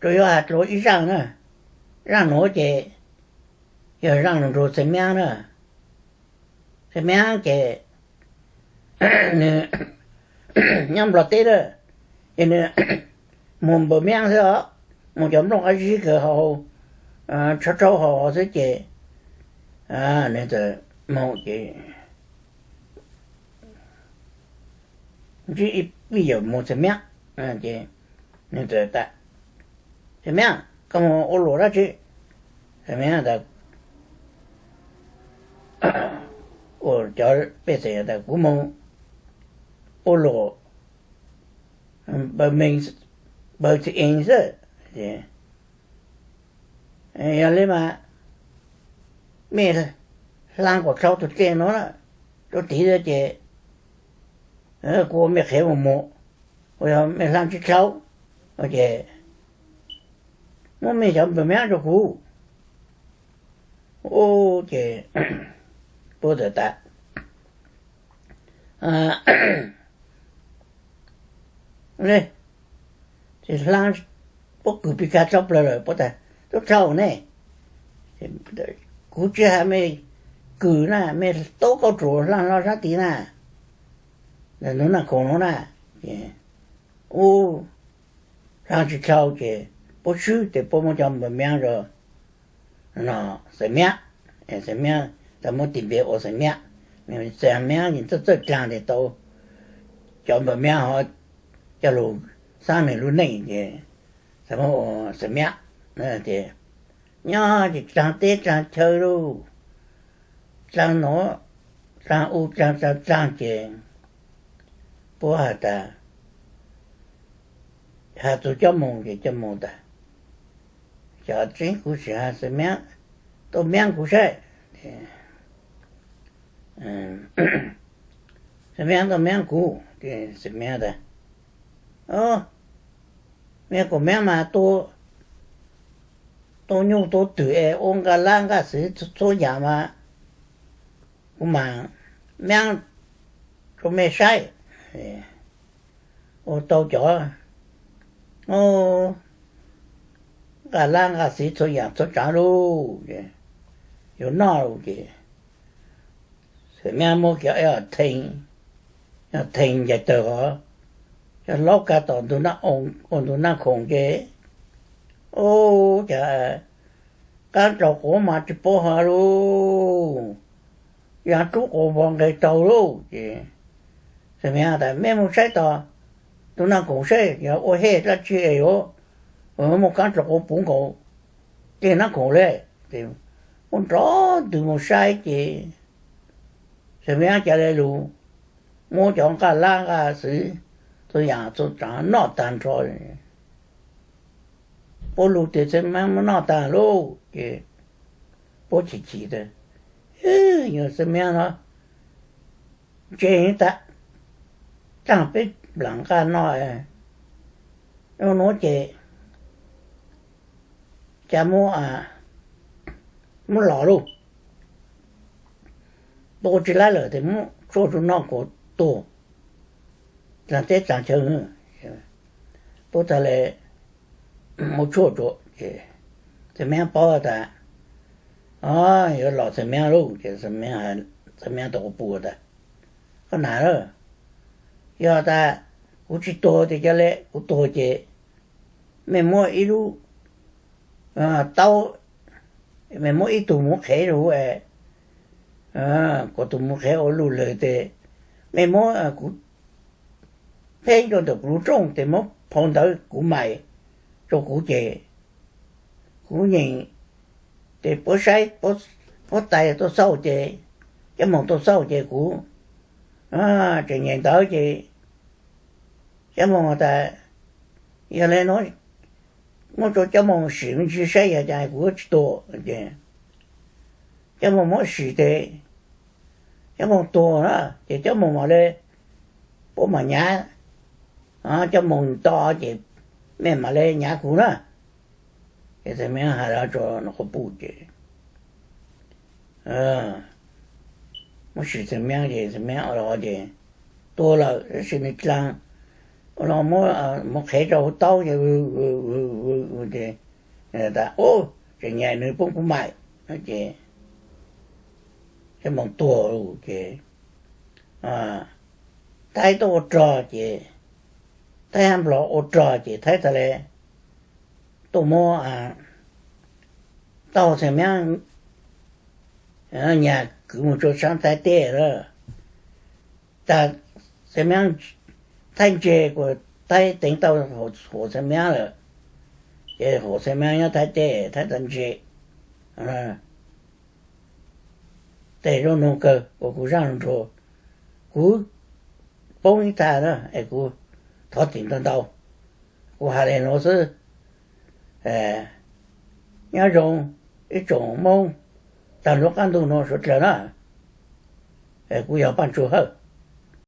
tsuas yuav has dua ib zaaj na. Zaaj nuav ces yog zaaj lug nrug Xais Miab na. Xais Miab ces nws nyob Nplog teb lawm, ces nws moog npawm miab xwb os, moog cov nplooj qab zib kawg hauv, tshauv tshauv hauv xwb ces nws txawm moog ces ntsib ib vij yawm moog Xais Miab, ces nws txawm tas, Xais Miab, koj moog ua luam dab tsi? Xais Miab tas, ua cov pej xeem tas, Kuv moog ua luam npawm meej, npawm txiv ees xwb. Yog li mas mej hlaa kuas dlhau tug dlej nuav lawm rua tid ces kuv ua mej qhev mus mus, kuas yog mej hlaa tsi dlhau ces muab mej cov npawm miab rua kuv. Ub, ces puab txawm tas, Hlaa, puab kws pig kag dlhau plawg lawm, puab tas, Tub dlhau ne, kuv tsi has mej kws na, mej tub kauj ruam hlaa hlo sab tid na, ntawm ntuj Naj Khoom nuav na. Ub, hlaa tsi dlhau ces puab swb tes puab muab cov npawm miab rua no Xais Miab. Xais Miab tas, muab tis npe ua Xais Miab. Xais Miab txawj txawj dlaag tes tau cov npawm miab ho coj lug xaab nwg lub neej ces txawm muab ua Xais Miab. Ces nyob ces dlaag teb dlaag chaw lauj, dlaag nuav dlaag u dlaag dlaag dlaag ces puab has tas, has txug Cob Moos ces Cob Moos tas, Cov tseeb kuv sim has Xais Miab tuaj miab kuv saib. Xais Miab tuaj miab kuv. Xais Miab tas, Miab kuv miab mas tua nyuj tua twm es ua nqaj lab nqaj xwv txhua yaam mas kuv mas miab rua mej saib. Ua tau cov nqaj lab nqaj xwv txhua yaam txhua tsaav lauj, yuav noj lauj ces Xais Miab muab cov theej ncaim tawg os, cov hlaub kag tom ntug Naj Khoom ces, ub, cas qaab dlaus quav mas tsi paub hov lauj, yaav rub quas npog nqeg taug lauj ces Xais Miab tas, Mej mus saib tom ntug Naj Khoom saib yog ua hej dlaab tsi es yuav muaj qaab dlaus quav puv nkaus tej Naj Khoom le. Muab nrov ntws mus saib ces Xais Miab ca le lug muab cov nqaj lab nqaj xwv txhua yaam txhua tsaav noj taag nrho. Puab lug tias Xais Miab muab noj taag lauj ces puab chim chim tas, Yog Xais Miab no ntse tas, taag peb nplaam nqaj noj nuav ces ca muab los lauj, tua tsi laib lawm tes muab tshuaj rua noj kuas tuag dlaag teb dlaag chaw. Puab txhad le muab tshuaj rua ces Xais Miab paub tas, yuav los Xais Miab lauj ces Xais Miab tau quas puj tas, Koj nam lawm, yog tas kuv tsi tuag tes ca le, kuv tuag ces mej muab ib lub taub, mej muab ib tug muv qhev rua huv es kuas tug muv qhev ua luj lwg tes mej muab kuv pheb rua ntawm kuv lub rooj tes muab phau ntawv kuv mais rua kuv ces kuv nyeem tes puab saib, puab tais tuaj xauj ces, Cob Moos tuaj xauj ces kuv tseem nyeem ntawv ces Cob Moos tas, Yog le nuav muab rua Cob Moos sim me ntsis saib yog cas kuv tsi tuag ces Cob Moos muab sim tes Cob Moos tuag na ces Cob Moos mam le, puab mam nyav, Cob Moos to ces mej mam le nyav kuv na. Ces Xais Miab has le rua quas puj ces muab sim Xais Miab ces Xais Miab ua los ces tuag lawm tab sis nwg dlaag, ua los muab muv qhev rua huv taub ces Ces, ub, tseem nyam nws poob kuv maim. Ces Thaib Moo tuag ces Thaib tuaj ua rog ces Thaib hab Nplog ua rog ces Thaib tas le tuaj muab tau Xeem Meeb nyag kwv mus rua saab Thaib teb lawm. Tag Xeem Meeb, Thaib ntse kuas Thaib teev tau huam Xeem Meeb lawm, ces huam Xeem Meeb nyob Thaib teb Thaib tas ntse. Tej zoo nug kawg ua kuv zaaj nrug, kuv poob ib tag na es kuv thov txim ntau ntau. Kuv has le nuav xwb. Nyob zoo ib tsoom Moob taag nrho qaab ntuj nuav suav dlawg na. Kuv yog Paaj Tsua Hawj.